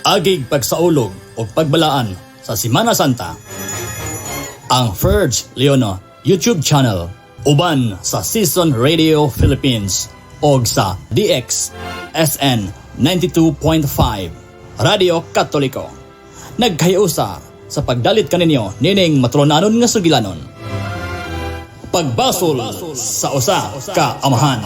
Agig pagsaulog o pagbalaan sa Semana Santa. Ang Ferge Leono YouTube channel uban sa Season Radio Philippines og sa DX SN 92.5 Radio Katoliko. Nagkahiusa sa pagdalit kaninyo nining matronanon nga sugilanon. Pagbasol sa usa ka amahan.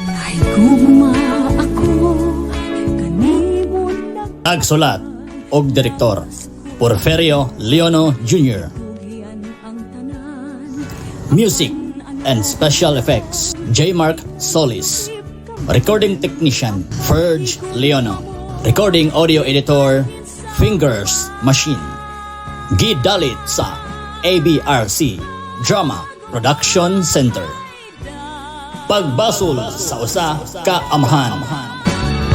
Nahigugma ako kanimo. Nagsulat og direktor Porferio Leono Jr. Nagpugian ang tanan. Music and Special Effects J. Mark Solis. Recording Technician Ferge Leono. Recording Audio Editor Fingers Machine. Gidalit sa ABRC Drama Production Center. Pagbasol sa usa ka amahan. Pagmamahal ka ng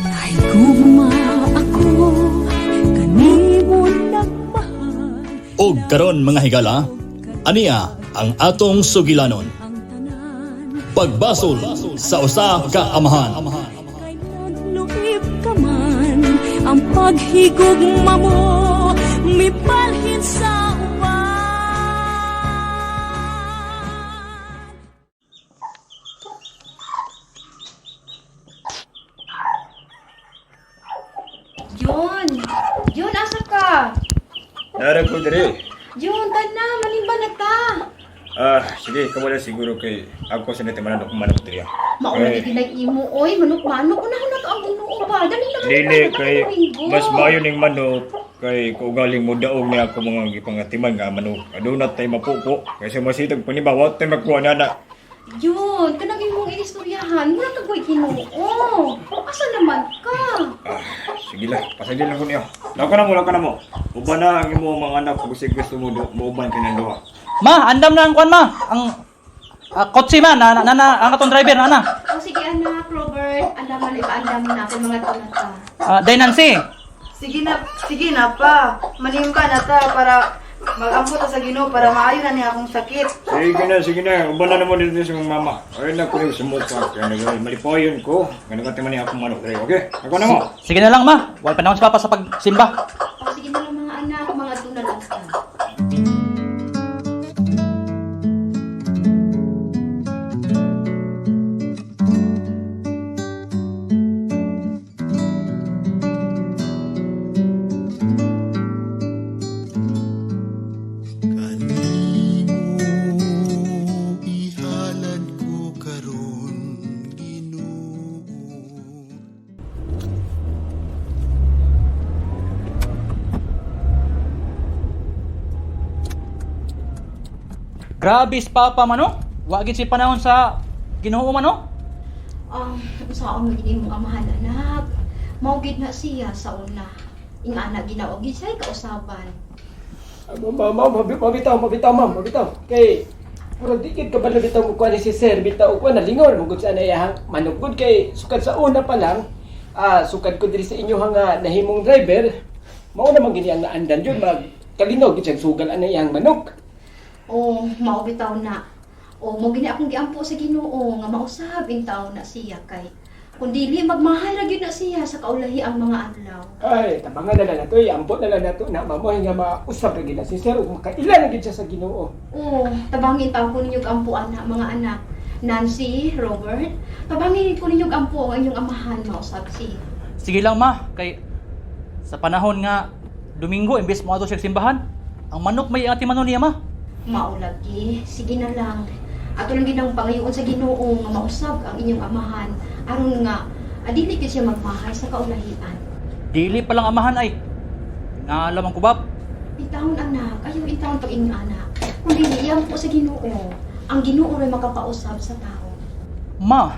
Nahigugma ako kanimo nagmahal. Og karon mga higala, aniya ang atong sugilanon. Ang tanan. Pagbasol sa usa ka amahan. Kay nagluib ka man, ang paghigugma mo mibalhin sa uban. John! John, asa ka? Nara ko dire. John, tana, malimba na ta. Ah, sige, kamo lang siguro kay ako sa natimanan ako manok diri. Mauna Eh. gid nag imo oy, manok-manok unahon na to ang Ginoo ba. Dali na Dili kay mas maayo ning manok kay kaugaling mo daog ni ako mga gipangatiman nga manok. Aduna tay mapupo kaysa masitag panibawa tay makuha na na. John, kanang imong inistoryahan, mura ka goy Ginoo. Asa naman ka? Ah, sige lang, pasagdi lang ko niyo. Lako na mo, lako na mo. Uban na ang imo mga anak kung gusto gusto mo muuban kay nang duha. Ma, andam na ang kwan ma. Ang kotse ma, na, na, na, ang atong driver na na. O sige anak, Robert, andam na ipaandam na kay mga tuna ta. Day Nancy. Sige na pa. Malimba na ta para mag-ampo ta sa Ginoo para maayo na niya akong sakit. Sige na, sige na. Uban na naman dito sa mga mama. Ay na ko ni sumuka kay nag malipayon ko. Ganun ka timan ni akong manok diri, okay? Ako na mo. Sige na lang ma. Wala pa naman si Papa sa pagsimba. O sige na lang mga anak, mga tuna lang ta. Kanimo ihalad ko karon, Ginoo. Grabe si Papa man oh. Wa gid si panahon sa Ginoo man oh. Unsaon man gid imong amahan anak? Mao gid na siya sa una. Ingana ginawa gid siya kausaban. Ma'am, ma'am, mabitaw, mabitaw, ma'am, mabitaw. Kay, murag di gid ka ba bitaw mo kuha ni si sir, bitaw ko nalingon mo gud sa anayahang manok gud kay sukad sa una pa lang, sukad ko diri sa inyo nga nahimong driver, mao naman gini ang naandan yun, mag kalinaw gid siyang sugal anayahang manok. O, mao bitaw na. O, mo gini akong giampo sa Ginoo nga mausab in taon na siya kay kung dili magmahay ra gyud na siya sa kaulahi ang mga adlaw. Ay, tabangan na lang nato, iampot na lang nato na mamoy nga mausab ra gid na si sir ug makaila na gid siya sa Ginoo. O, tabangin taw ko ninyo ampo anak mga anak. Nancy, Robert, tabangin ko ninyo ampo ang inyong amahan mausab siya. Sige lang ma, kay sa panahon nga Domingo imbes mo adto siya simbahan, ang manok may ati manon niya ma. Maulagi, sige na lang. Ato lang ginang pangayoon sa Ginoo nga mausab ang inyong amahan aron nga adili gyud siya magmahay sa kaulahian. Dili pa lang amahan ay. Naalam ang kubab. Intawon anak, ayaw intawon pag inyong anak. Kung dili iyang po sa Ginoo, ang Ginoo ray makapausab sa tao. Ma,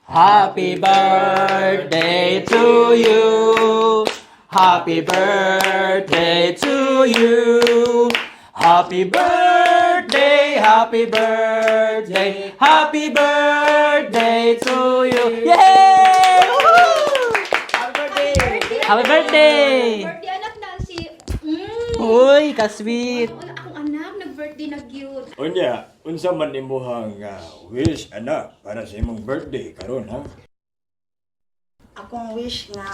Happy birthday to you. Happy birthday to you. Happy birthday, happy birthday, happy birthday to you. Yay! Woohoo! Happy birthday! Birthday anak Nancy. Mm. Uy, ka-sweet. Ano, akong anak nag-birthday na gyud. Unya, unsa man imuhang wish anak para sa imong birthday karon ha? Akong wish nga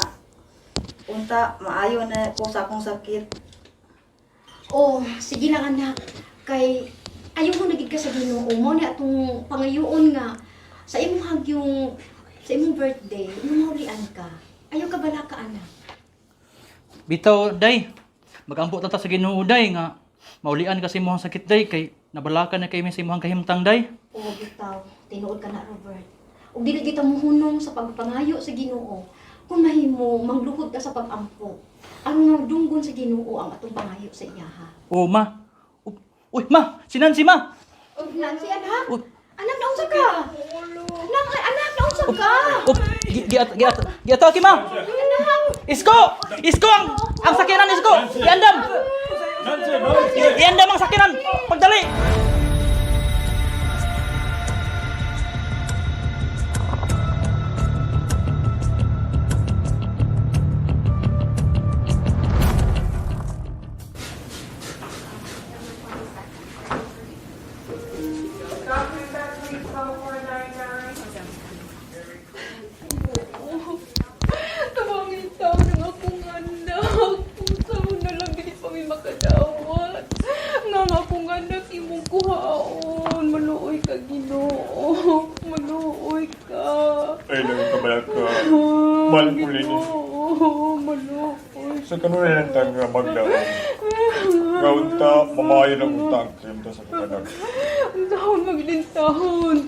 unta maayo na ko sa akong sakit. Oh, sige lang anak. Kay ayaw mo nagid ka sa Ginoo mo ni atong pangayoon nga sa imong hagyong sa imong birthday, imong maulian ka. Ayaw ka bala ka anak. Bitaw, day. Magampo ta sa Ginoo, day nga maulian kasi imong sakit, day, kay nabalakan na kay mi sa imong kahimtang, day. Oh, bitaw, tinuod ka na Robert. Ug dili kita mohunong sa pagpangayo sa Ginoo. Kung mahimo, mangluhod ka sa pagampo. Ang nga dunggon sa Ginoo ang atong pangayo sa iyaha. Oh, ma. Uy, ma, si Nancy, ma. Ug Nancy anak, Uy. anak naunsa ka? Anak, anak naunsa ka? Oh, gi gi gi giatake ma. Isko! Isko ang sakinan Isko. Iandam. Nancy, Nancy! Iandam ang sakinan. Pagdali. Tabangin tao ng akong anak. Kung saan na lang dili pa mi makadawat. Nga ang akong anak imong kuhaon. Maluoy ka, Ginoo. Maluoy ka. Ay lang ka ka. Mahal ko rin. Ginoo, maluoy. Sa kanunay lang tang nga magdaong. Nga unta, mamayo lang unta ang krimta sa kakanak. Ang taon maglintahon.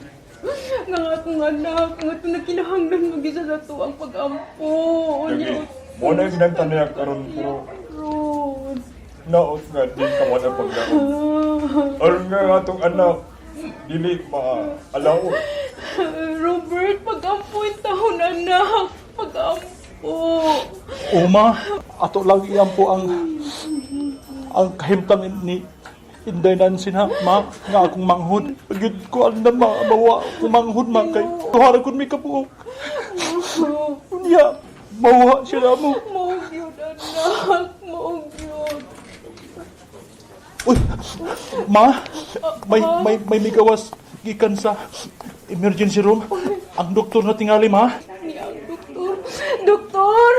Nga ang akong anak, nga ito na kinahanglan mag-isa sa to ang pag-ampo. Lagi, mo na yung ginagtanay karon pero Ron. naot nga di ka wala pagdaong. Aron nga nga atong anak, dili maalaot. Robert, pag-ampo yung taon, anak. Pag-ampo. Uma, ato lang iyan po ang kahimtang ni Inday Nancy na, ma, nga akong manghod. Pagid ko ang na ma, mawa akong manghod ma, kay tuhara kun mi kabuok. Unya, mawa siya na mo. Maog yun, anak. Maog yun. Uy, ma, may migawas gikan sa emergency room. Ang doktor na tingali, ma. Ni ang doktor. Doktor!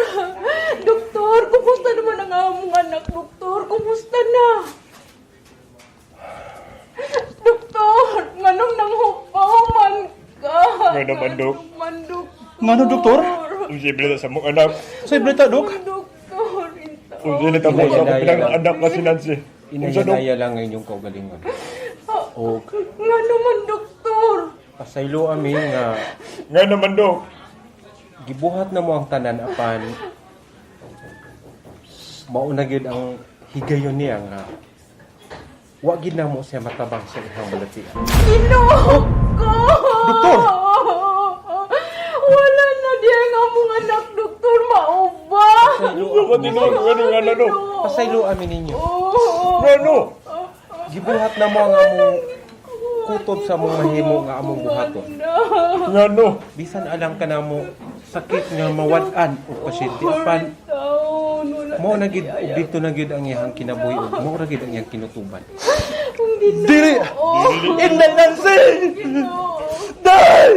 Doktor, kumusta naman ang among anak, doktor? Kumusta na? Doktor, nganong nang hupaw man ka? Nga naman, Dok. Nganong man, doktor? Ngano, doktor? Unsa bilata sa mong anak? Sa iblita, dok? Doktor, intaw. Unsa na tamo sa akong bilang anak nga si Nancy? Unsa dok? Inaya lang ang inyong kaugalingon. O Nga naman, doktor. pasaylo ami nga Nga naman dok. gibuhat na mo ang tanan apan mauna gyud ang higayon niya nga wa gid na mo siya matabang sa iyang balatian. Ginoo ko! Doktor! Wala na diya ang among anak, doktor. Mauba! Ako tinuod ko nga na dok. Pasaylo ami ninyo. Oh. Ngano? Gibuhat na mo ang among kutob sa among mahimo nga among buhaton. Ngano? Bisan alang ka na mo sakit nga mawad-an og pasyente apan Taon, wala Mao na gid dito na gid ang iyang kinabuhi ug mao ra gid ang iyang kinutuban. Dili! Inday Nancy! Day!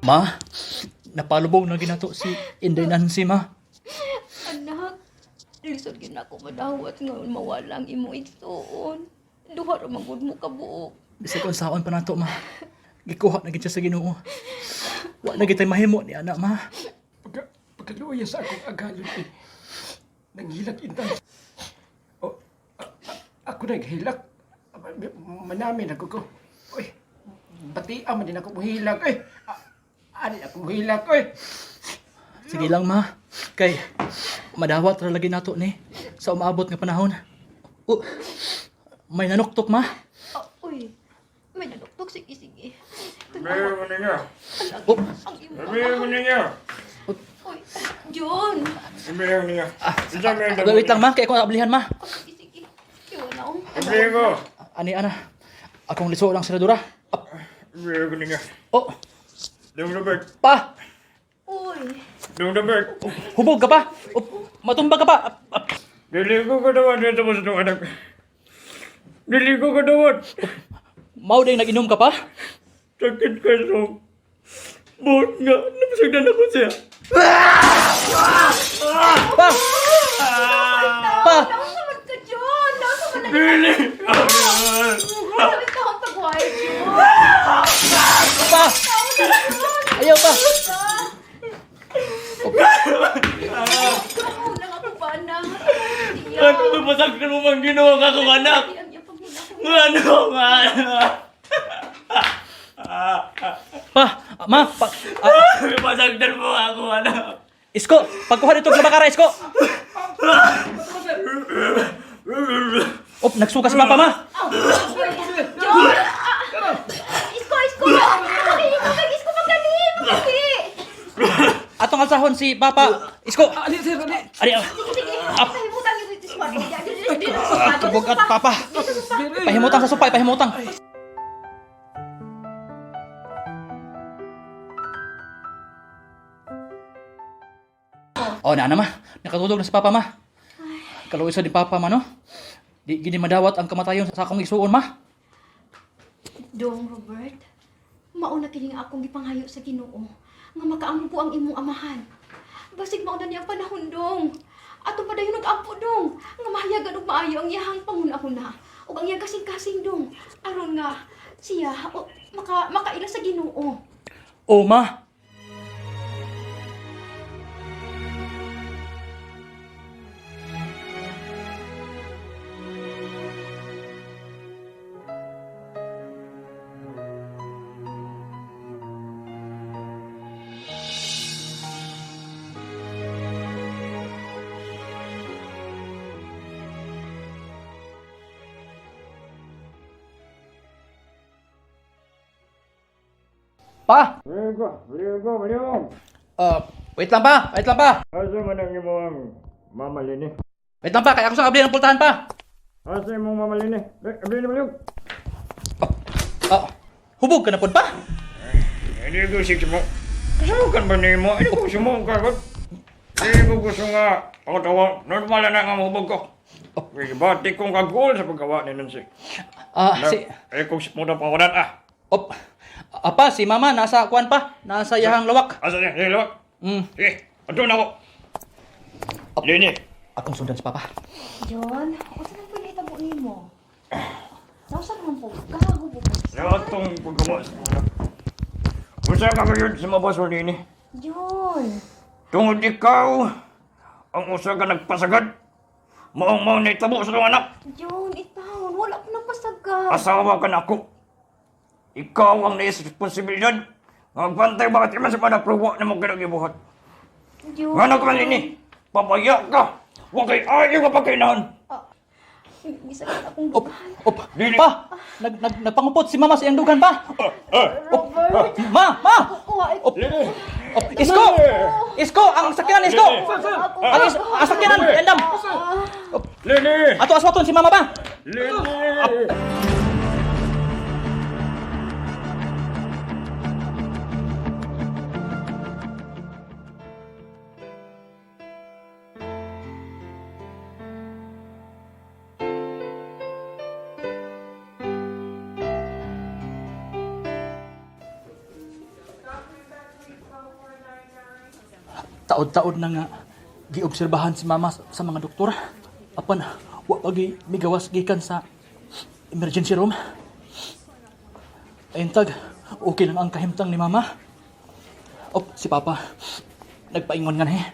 Ma, napalubog na ginato si Inday Nancy, ma. Anak, lisod gyud nako madawat nga mawala ang imong igsuon. Duha ra man gud mo kabuok. Bisag kung saon pa nato, ma. Gikuha na gid siya sa Ginoo. Wa na gid tay mahimo ni ana, ma. Pagkaluya sa akong agalon eh. Nanghilak intang. O, ako naghilak. Manamin ako ko. Uy, bati man din ako muhilak. Uy, ani ako muhilak. Uy. Sige lang, ma. Kay madawat ra lagi nato ni sa umaabot nga panahon. Oh, may nanuktok, ma. Ah, uy, may nanuktok. Sige, sige. Meron mo ninyo. Oh, Ang imong Meron mo ninyo. Uy, John! Meron ninyo. Isa meron ah, wait lang, ma. Kay ako ablihan, ma. Oh, sige, sige. Iwan na ako. Meron ko. Ani ana. Akong liso lang siradura. Meron ko ninyo. Oh, Dong Robert. pa. Uy, Dong Robert. Hubog ka pa. Oh, matumba ka pa. Ah, ah. Dili ko kadawat dito mo sa itong anak. Dili ko kadawat. Mao day nag-inom ka pa? Sakit ka so. Buot nga. Napasagdan ako siya. Pa! Pa! Nausa man ka, John! Nausa man na Dili. Sabi ka akong pagway, John! Pa! Ayaw pa! Ikaw lang ako ba na? Ano ba pasagdan mo mang ginawa ka kong anak? Ano nga? Pa! Ma! Pa! Ah, Pasagdan mo ako anak. Isko! Pagkuha dito ng bakara, Isko! Oh, nagsuka si Papa, ma! John! Ah, Isko, isko! Isko, isko, magali! Magali! Atong alsahon si Papa! Isko! Ali, sir, ali. Ari, ah, Sige, sige. Pahimutan yung dito sa Dito sa sopa. tubog at Papa! Dito sa sopa. Pahimutang sa supay, pahimutang! Oh, na ma. Nakatulog na si Papa, ma. Kaluoy sa ni Papa, ma, no? Di gini madawat ang kamatayon sa akong isuon, ma. Dong Robert, mauna kini nga akong gipanghayo sa Ginoo nga makaampo ang imong amahan. Basig mauna niya ang panahon dong. Ato pa dayon nag-ampo dong nga mahayagan og maayo ang iyahang panghuna-huna ug ang iyang kasing-kasing dong aron nga siya o, makaila sa Ginoo. Oh, ma. Pa! Ligo, ligo, ligo. Wait lang pa! Wait lang pa! Asa man ang imong mama Lini? Wait lang pa! Kaya ako sa abli ng pultahan pa! Asa imong mama Lini? Abli na baliw. Ah, hubog ka na pod pa? Hindi ko sikip mo. Kasukan ba nimo? Hindi ko sumuong ka. Hindi ko gusto nga pangatawa. Normal na nga mahubog ko. Bati kong kagol sa paggawa ni Nancy. Ah, si... Ay kung muna pangunan ah. Op. Apa, si mama nasa kuan pa? Nasa yahang lawak. Asa niya? Sige, lawak. Mm. Sige, adto na ako. Lini. Akong sundan si Papa. John, unsa man po nahitabo nimo? Nausa naman po ka hubog ka. Natong paggawa sa mga. Usa ka kayo sa mabaso nini. John, Tungod ikaw, ang usa ka nagpasagad. Maong maong naitabo sa itong anak. John, itawon wala ko nang pasagad. Asawa ka na ako. Ikaw ang nairesponsibilidad. Magbantay bakit naman sa panapruwa na mong ginagibuhat. John. Nga na ka ini, papaya ka. Wa kay ayo nga pagkainahan. Gisakit akong Op, op, pa! Nag, nag, nagpangupot si mama sa iyang dugan pa! Robert. Ma! Ma! Kuha Op, op, Isko! Isko! Ang sakyanan, Isko! Ang sakyanan, endam! Lili! Ato aswaton si mama pa! Lili! Taod-taod na nga giobserbahan si mama sa mga doktor. Apan wa pa gi migawas gikan sa emergency room. Ayun tag, okay lang ang kahimtang ni mama. Op, si papa nagpaingon nga na eh.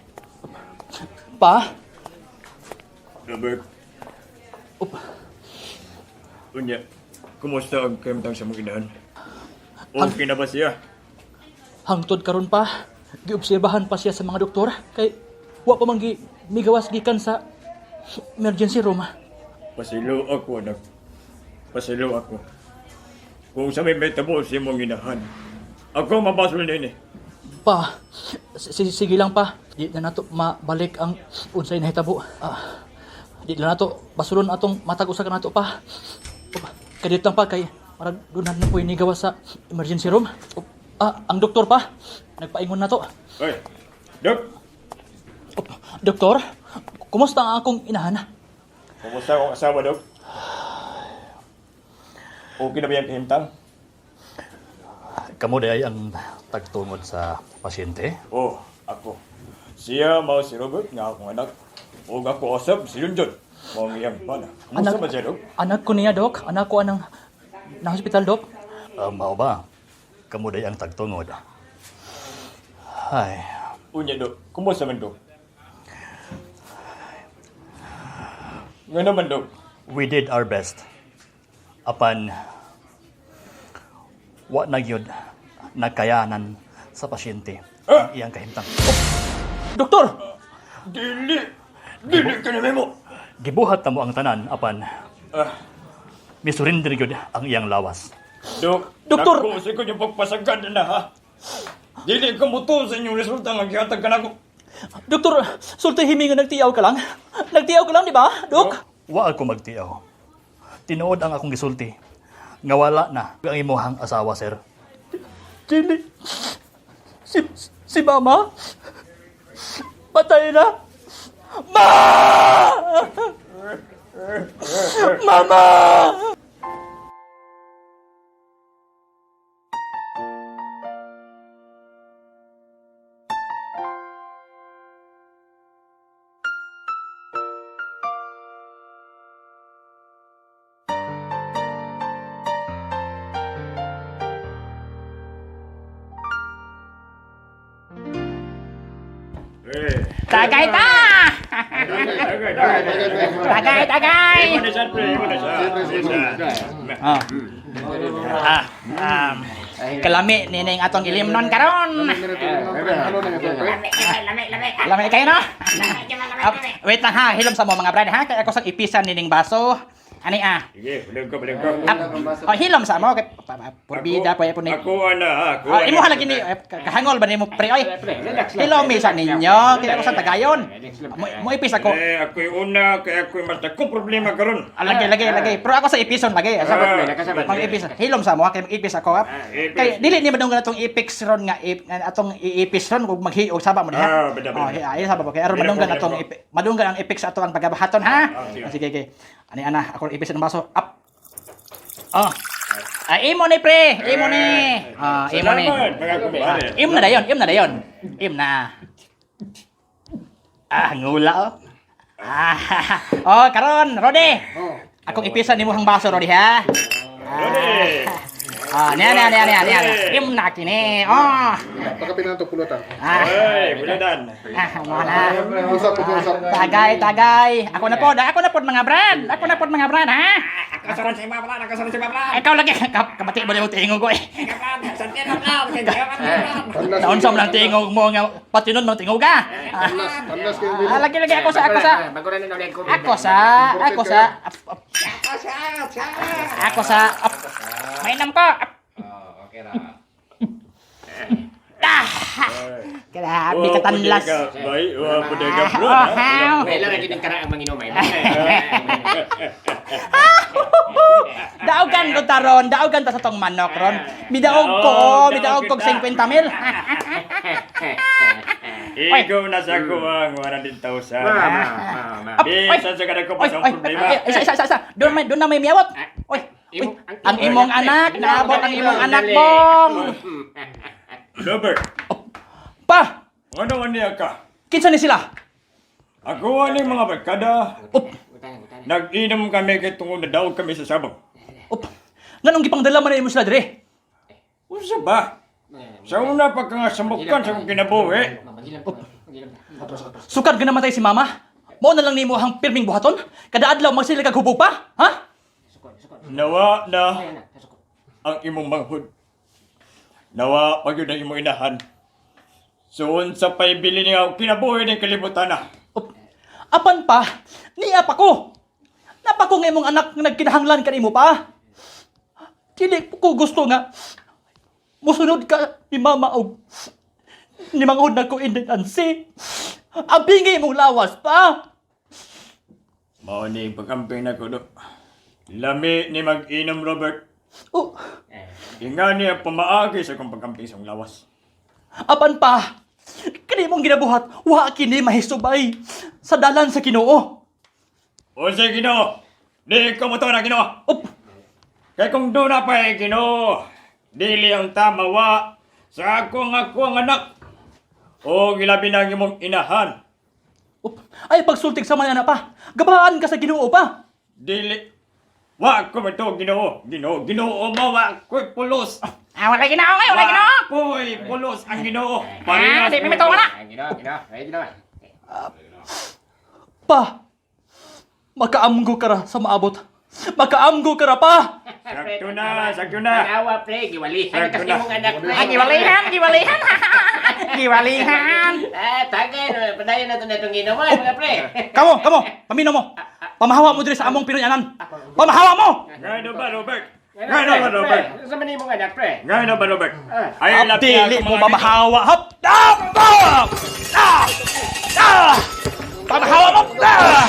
Pa, Robert, op, unya, kumusta ang kahimtang sa mong inahan? Okay na ba siya? Hangtod karon pa, giobserbahan pa siya sa mga doktor kay wa pa man gi migawas gikan sa emergency room. Pasilo ako, anak. Pasilo ako. Kung sa may metabo si mong inahan, ako mabasol nini. Pa, sige lang pa. Di na nato mabalik ang unsay nahitabo. Ah, di na nato basulon atong matag usa ka nato pa. Op, kadiyot lang pa kay marag dunan na po'y nigawas sa emergency room. Op, ang doktor pa nagpaingon na to. Ay, Dok, Op, doktor, kumusta ang akong inahan? kumusta akong asawa, Dok? Okay na ba yung kahimtang? Kamo di ay ang tagtungod sa pasyente. Oh, ako. Siya mao si Robert nga akong anak. Ug ako usab si Junjun. Mao ang iyang bana. Kumusta ba siya, Dok? Anak ko niya, dok. Anak ko anang na hospital, dok. Mao ba? Kamo di ang tagtungod. Ay, Unya, Dok. Kumusta man, Dok? Nga naman, Dok. We did our best. Apan wa na gyud nakayanan sa pasyente ang iyang kahimtang. Oh, Doktor! Dili! Dili ka na mo! Gibuhat na mo ang tanan apan Ah, misurrender gyud ang iyang lawas. Dok, Doktor! Nako, sa ko yung pagpasagad na, ha? Dili ka mutuo sa inyong resulta nga gihatag ka nako. Doktor, sulti himi nga nagtiyaw ka lang. Nagtiyaw ka lang, di ba, dok? Wa ako magtiaw. Tinuod ang akong gisulti nga wala na ang imuhang asawa, sir. Dili. Si mama? Patay na? Ma! Mama! Eh, Tagay ta! tagay, tagay, Tagay, tagay! Imo na siya, pre. Imo na siya. Ah. Ah, um, kalami nining atong ilimnon karon. Lami kayo no? Ah, wait lang ha, hilom sa mo mga brad ha, kay ako sang ipisan nining baso. Ani ah. Sige, balik ko, balik ko. Ah, oh, hilom sa mo kay purbida pa po ni. Ako ana, ha, ako. Ah, imo lagi ni eh, kahangol ba nimo pre oy? Hilomi sa ninyo, kay ako sang tagayon. Mo ipis ako. Eh, ako'y una, kaya ako'y mas dagkong problema karon. Ah, lagi, lagi, lagi. Pero ako sa ipison lagi. Sa mag-ipis. Hilom sa mo kay mag-ipis ako. Ah. Ipis. Kay dili ni madunggan atong ipix ron nga ip, nga atong iipis ron kung maghiog saba mo diha. Ah, beda, beda. Oh, ay saba mo kay aron Beda madunggan ko, beda atong ko. madunggan ang ipix ato ang pagabahaton ha. Ah, sige. Ah, sige, sige. Ani ana ako ipis ng baso. Up. Oh. Ah, imo ni pre, imo ni. Ah, imo ni. Salamat, mga kumpare. Im na dayon, im na dayon. Im na. Ah, ngula oh. Ah, oh, karon, Rode. Akong ipisan nimo ang baso, Rode ha. Rode. Ah, niya niya niya niya niya. Imo na kini. Oh. Pagkapin na ito pulutan. Ah. Hey, pulutan. Ah, mo na. Usap, usap. Tagay, tagay. Ako na pod, ako na pod mga brad. Ako na pod mga brad, ha? Ako sa si mga brad, ako sa si mga brad. Ikaw lagi kabati mo yung tingog ko eh. Naon sa man ang tingog mo nga pati nun mang tingog ka. Tanlas, tanlas kayo. Ah, lagi lagi ako sa ako sa. Ako sa ako sa ako sa Mainam ko. Okay ra. Ah! Grabe ka tanlas. Bay, wa pwede ka bro. Oh, May lang gid kara ang manginom ay. Daogan ko taron, daogan ta sa tong manok ron. Midaog ko, midaog kog 50 mil. Ikaw na sa kuwang 100,000. Ma, ma, ma. Bisan sa kada ko pa sa problema. Isa, isa, isa, isa. Doon may, doon na may miyawat. Oy, oy, ang imong anak, naabot ang imong anak, bong. Robert. Pa! Ano man niya ka? Kinsa ni sila? Ako ani mga barkada. Nag-inom kami kay tungod na daog kami sa sabong. Op. Nganong gipangdala man nimo sila dire? Unsa ba? Sa una pa ka nga samukan sa akong kinabuhi. Sukad ka namatay si mama? Mao na lang nimo ang pirming buhaton? Kada adlaw magsila kag hubog pa? Ha? Nawa na ang imong manghud. Nawa pag yun ang imong inahan. So unsa pa'y bili niya ang kinabuhi ng kalibutan na. Apan pa, niya pa ko. Napa ko nga imong anak nga nagkinahanglan kanimo pa. Dili ko gusto nga musunod ka ni mama og ni manghud na ko Inday Nancy. Ang bingi imong lawas pa. Mao ni pag-amping na ko do. Lami ni mag-inom Robert. Oh. Inga niya pamaagi sa akong pag-amping sa akong lawas. Apan pa, kani mong ginabuhat, wa kini mahisubay sa dalan sa Ginoo. Unsay Ginoo? Di ko mo to na Ginoo. Op. Kay kung doon na pa Ginoo, dili ang tamawa sa akong akong anak. O gilabi na ang imong inahan. Op. Ay pagsultig sa mga anak pa. Gabaan ka sa Ginoo pa. Dili wa ko mito Ginoo. Ginoo, Ginoo mo wa ko'y pulos. Ah, wala Ginoo eh, wala Ginoo. Wa ko'y pulos ang Ginoo. Ah, di mi mituo na. Ginoo, Ginoo, ay Ginoo. Pa. Makaamgo ka ra sa maabot. Makaamgo ka ra pa. Sakto na, sakto na. Tanawa pre, giwalihan Sakto kasi na. imong anak pre. Ah, giwalihan, giwalihan. Giwalihan. Ah, tagay no, padayon na to na itong inuman mga pre. Kamo, kamo, pamino mo. Pamahawa mo diri sa among Pinoy-anan. Pamahawa mo. Ngano ba Robert? Ngano ba Robert? Sa man imong anak pre? Ngano ba Robert? Ay labi Dili ako mo mga mamahawa. Hop! Ah! Ah! Ah! Ah! Pamahawa mo! Ah!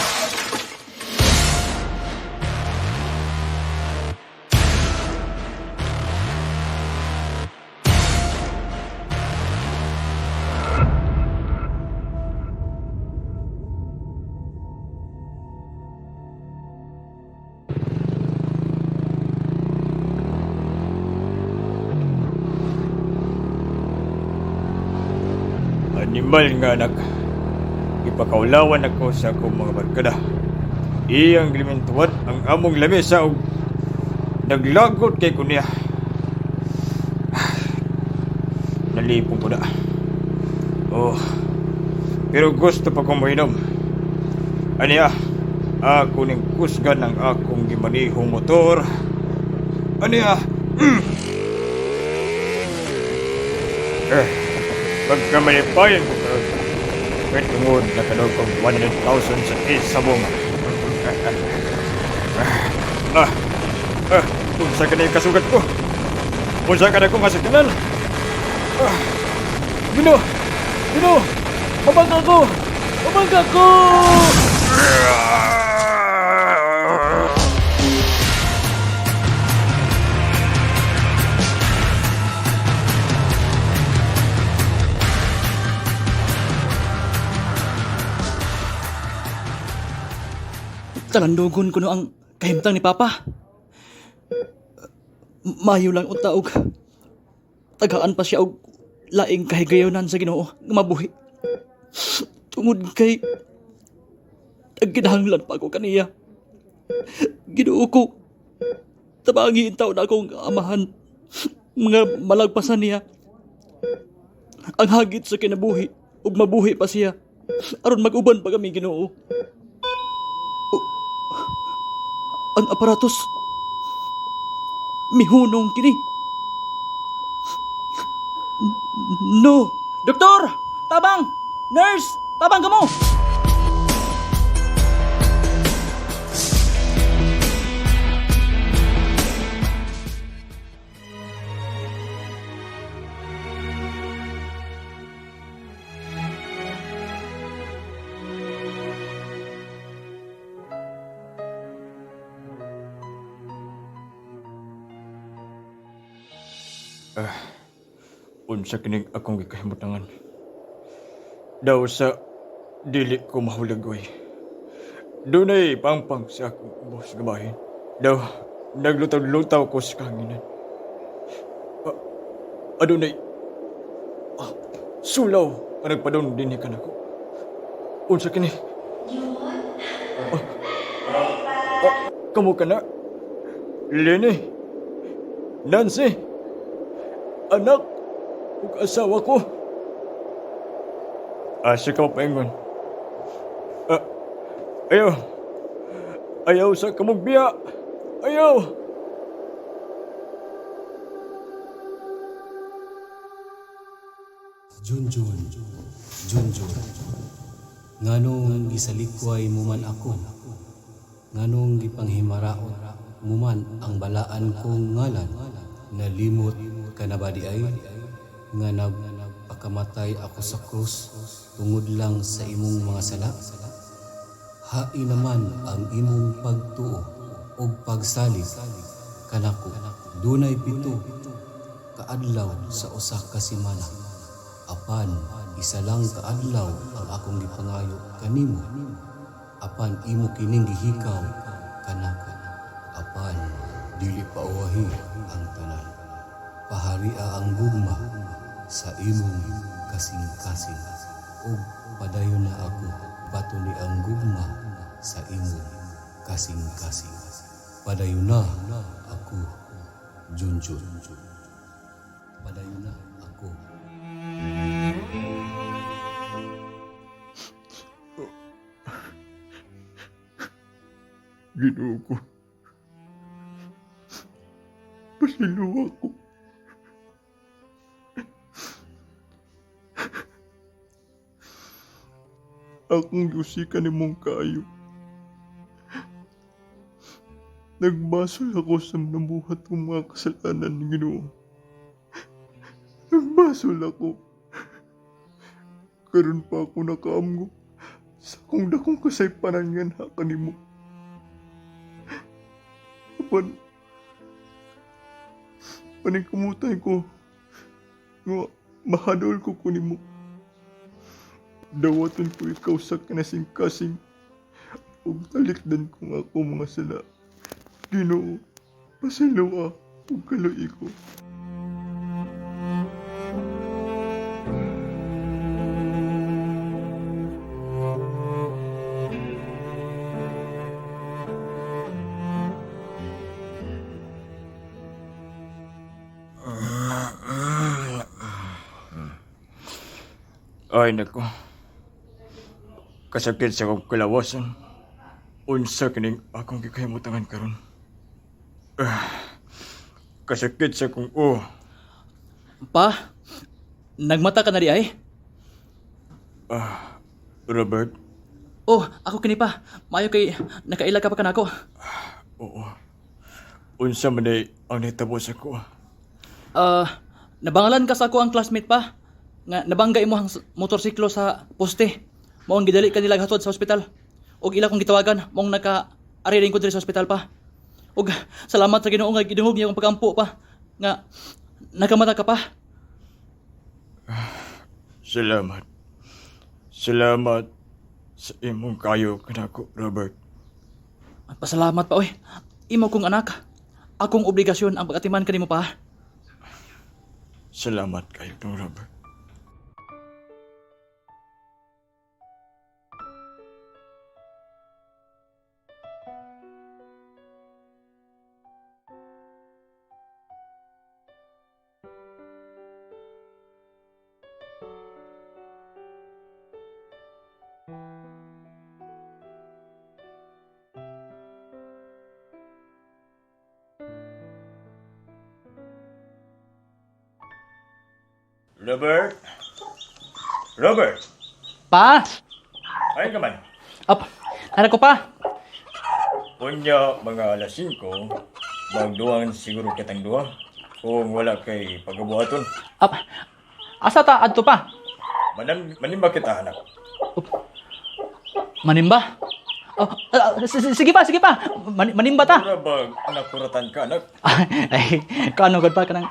Animal nga anak. Ipakaulawan ako sa akong mga barkada. Iyang gimintuan ang among lamesa og naglagot kay kunya. Nalipong ko na. Oh. Pero gusto pa kong moinom. Aniya, ako ning kusgan ang akong gimanihong motor. Aniya, Eh, pagkamalipayan ko karon. Kay tungod nakadog kog 100,000 sa isabong. Ah, ah, unsa ka na yung kasugat ko? Unsa ka na kong kasaktanan? Ah, Ginoo! Ginoo! Mabangga ko! Mabangga ko! Talandugon ko no ang kahimtang ni Papa. Mayo lang unta og tagaan pa siya og laing kahigayonan sa Ginoo nga mabuhi. Tungod kay nagkinahanglan pa ako kaniya. Ginoo ko, tabangi taon na akong amahan. Mga malagpasan niya ang hagit sa kinabuhi ug mabuhi pa siya aron mag-uban pa kami, Ginoo. Ang aparatos mihunong kini. No! Doktor! Tabang! Nurse! Tabang kamo! Ah, unsa kining akong gikahimutangan. Daw sa dili ko mahulag oy. Dunay pangpang sa akong ubos nga bahin. Daw naglutaw-lutaw ko sa kahanginan. Ah, adunay sulaw nga nagpadong dinhi kanako. Unsa kini? Ah, ah, kamo ka na? Lene? Nancy? Anak? Ug asawa ko? Asa ka paingon? Ah, ayaw. Ayaw sa kamong biya. Ayaw. Junjun, Junjun, nganong gisalikway mo man ako, nganong gipanghimaraot mo man ang balaan kong ngalan, nalimot ka na ba di ay, nga nagpakamatay ako sa krus tungod lang sa imong mga sala? Hai naman ang imong pagtuo og pagsalig kanako, dunay 7 kaadlaw sa usa ka semana. Apan isa lang kaadlaw ang akong gipangayo kanimo. Apan imo kining gihikaw kanako. Apan dili pa uwahi ang tanan. Paharia ang gugma sa imong kasing-kasing. Ug padayon na ako bato ni ang gugma sa imong kasing-kasing. Padayon na ako, Junjun. Padayon na ako. Ginoo ko. Pasayloa ko. Akong giusikan nimong kaayo. Nagbasol ako sa nabuhat kong mga kasalanan, Ginoo. Nagbasol ako. Karon pa ako nakaamgo sa akong dakong kasaypanan nga naa kanimo. Apan, paningkamutay ko nga mahadol ko kunimo. Dawaton ko ikaw sa kinasing-kasing ug talikdan ko nga ako mga sala. Ginoo, pasayloa ug kaluoy ko. Ay, nako. Kasakit sa akong kalawasan. Unsa kining akong gikahimutangan karon. Kasakit sa akong oh. Pa, nagmata ka na di ay? Robert? Oh, ako kini pa. Maayo kay nakaila ka pa kanako. Oo. Unsa man day ang nahitabo sa ako? Nabangalan ka sa ako ang classmate pa. Nga nabangga imo ang motorsiklo sa poste. Mao ang gidali kanila hatod sa ospital. Og ila kong gitawagan, maong naka-ari rin ko diri sa ospital pa. Og salamat sa Ginoo nga gidungog niya akong pagampo pa. Nga nakamata ka pa. Salamat. Salamat sa imong kayo kanako, Robert. Pasalamat pa oy. Imo kong anak. Akong obligasyon ang pag-atiman kanimo pa. Salamat kayo dong, Robert. Robert? Robert? Pa? Ay ka man. Up. Ano ko pa? Unya mga alas 5, magduwan siguro kitang duha kung wala kay pagabuhaton. Up. Asa ta adto pa? Manimba kita anak. Manimba? Oh, sige pa, sige pa. Manimba ta. Mura bag nakuratan ka anak. Ay, kuan gud pa kanang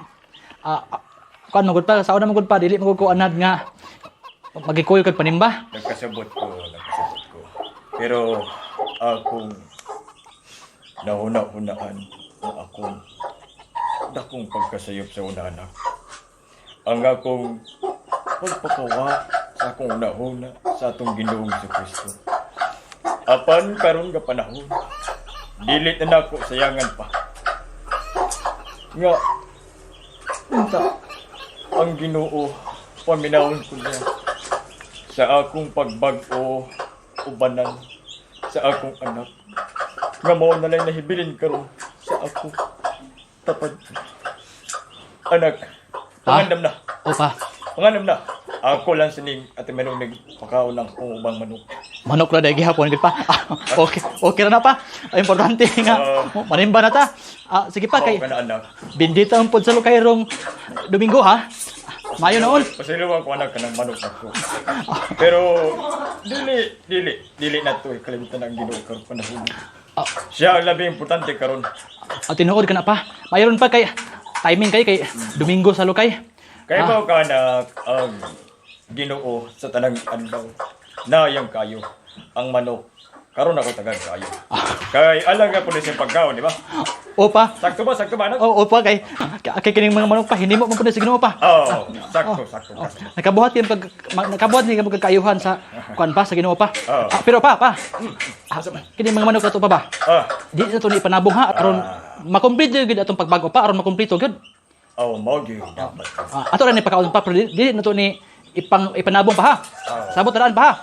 kuan gud pa sa una man gud pa dili man gud ko anad nga magikuyo kag panimba. Nagkasabot ko, nagkasabot ko. Pero akong nahuna-hunaan ang akong dakong pagkasayop sa una anak. Ang akong pagpakawa sa akong una-una sa atong Ginoong Kristo. Apan karon nga panahon, dili na nako sayangan pa. Nga unta ang Ginoo paminawon ko niya sa akong pagbag-o ubanan sa akong anak nga mao na lang nahibilin karon sa ako tapad anak. Pangandam na. O pa. Pangandam na. Ako lang sining ate manong nagpakaon ng akong ubang manok. Manok ra dai gihapon gud pa. Okay, okay ra na pa. Ang importante nga manimba na ta. Sige pa kay Mao ka na, anak. Bindita ang pod sa lukay rong Domingo ha. Mayo noon. Pasiluwan ko anak kanang manok ako. Pero dili dili dili na to kalimutan ang Ginoo karon panahon. Siya ang labing importante karon. Tinuod ka na pa. Mayroon pa kay timing kay kay Domingo sa lukay. Kay ba ka anak ang Ginoo sa tanang adlaw nayang kayo ang manok karon ako tagan kayo. Kay alang nga po ni siyang pagkaon, di ba? Opa. Sakto ba? Sakto ba anak? Oo, opa kay kay kining mga manok pa hinimo man pud ni sa Ginoo pa. Oo, sakto, sakto. Nakabuhat yan pag nakabuhat ni kayuhan sa kuan pa sa Ginoo pa. Oo. Pero pa pa. Kining mga manok ato pa ba? Ah. Di na to ni ipanabong ha aron makumpleto gyud atong pagbago pa aron makumpleto gyud. Oh, mao gyud dapat. Ato ra ni pakaon pa pero di na to ni ipanabong pa ha. Sabot raan pa ha.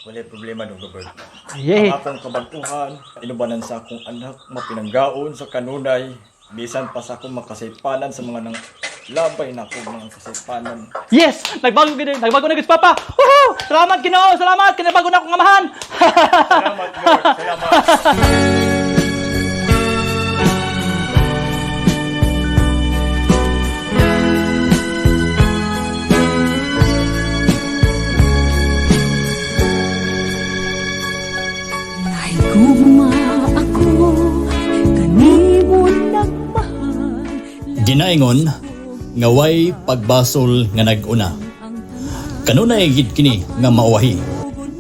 Wala problema dong Robert. Aye. Ang akong kabagtuhan, inubanan sa akong anak, mapinanggaon sa kanunay, bisan pa sa akong makasaypanan sa mga nang labay na akong mga kasaypanan. Yes! Nagbago gid, nagbago na gid si Papa. Woohoo! Salamat Ginoo, salamat kay nagbago na akong amahan. Salamat Lord, salamat. Gugma ako kanimo nagmahal. Ginaingon nga way pagbasol nga nag-una. Kanunay gid kini nga mauwahi.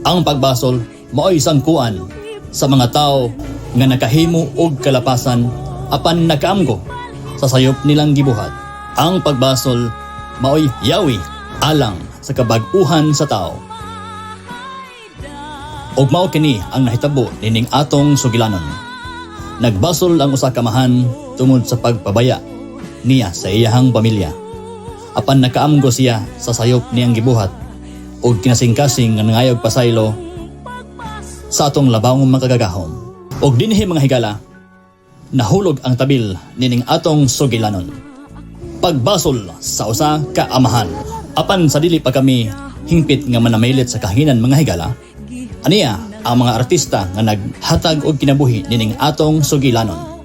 Ang pagbasol maoy sangkuan sa mga tao nga nakahimo og kalapasan apan nakaamgo sa sayop nilang gibuhat. Ang pagbasol maoy yawi alang sa kabag-uhan sa tao. Og mao kini ang nahitabo nining atong sugilanon. Nagbasol ang usa ka amahan tungod sa pagpabaya niya sa iyahang pamilya. Apan nakaamgo siya sa sayop niyang gibuhat ug kinasingkasing nga nangayog pasaylo sa atong labawng makagagahom. Og dinhi mga higala, nahulog ang tabil nining atong sugilanon. Pagbasol sa usa ka amahan. Apan sa dili pa kami hingpit nga manamilit sa kahinan mga higala, aniya ang mga artista nga naghatag og kinabuhi nining atong sugilanon.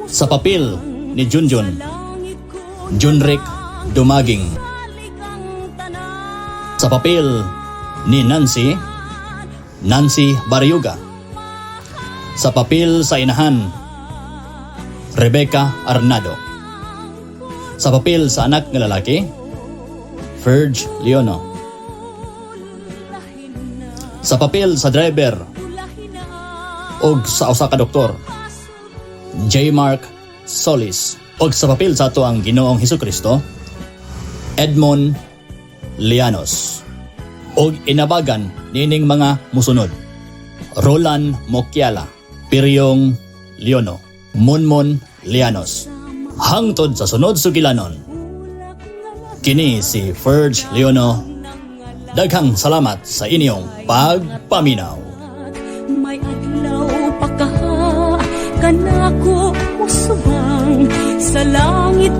Sa papel ni Junjun, Junric Dumaging. Sa papel ni Nancy, Nancy Barriuga. Sa papel sa inahan, Rebecca Arnado. Sa papel sa anak nga lalaki, Ferge Leono. Sa papel sa driver og sa usa ka doktor, J. Mark Solis. Og sa papel sa ato ang Ginoong Hesukristo, Edmond Lianos. Og inabagan nining mga musunod: Roland Mokiala, Piryong Leono, Monmon Lianos. Hangtod sa sunod sugilanon. Kini si Ferge Leono. Daghang salamat sa inyong pagpaminaw. May adlaw pa kaha kanako musubang sa langit.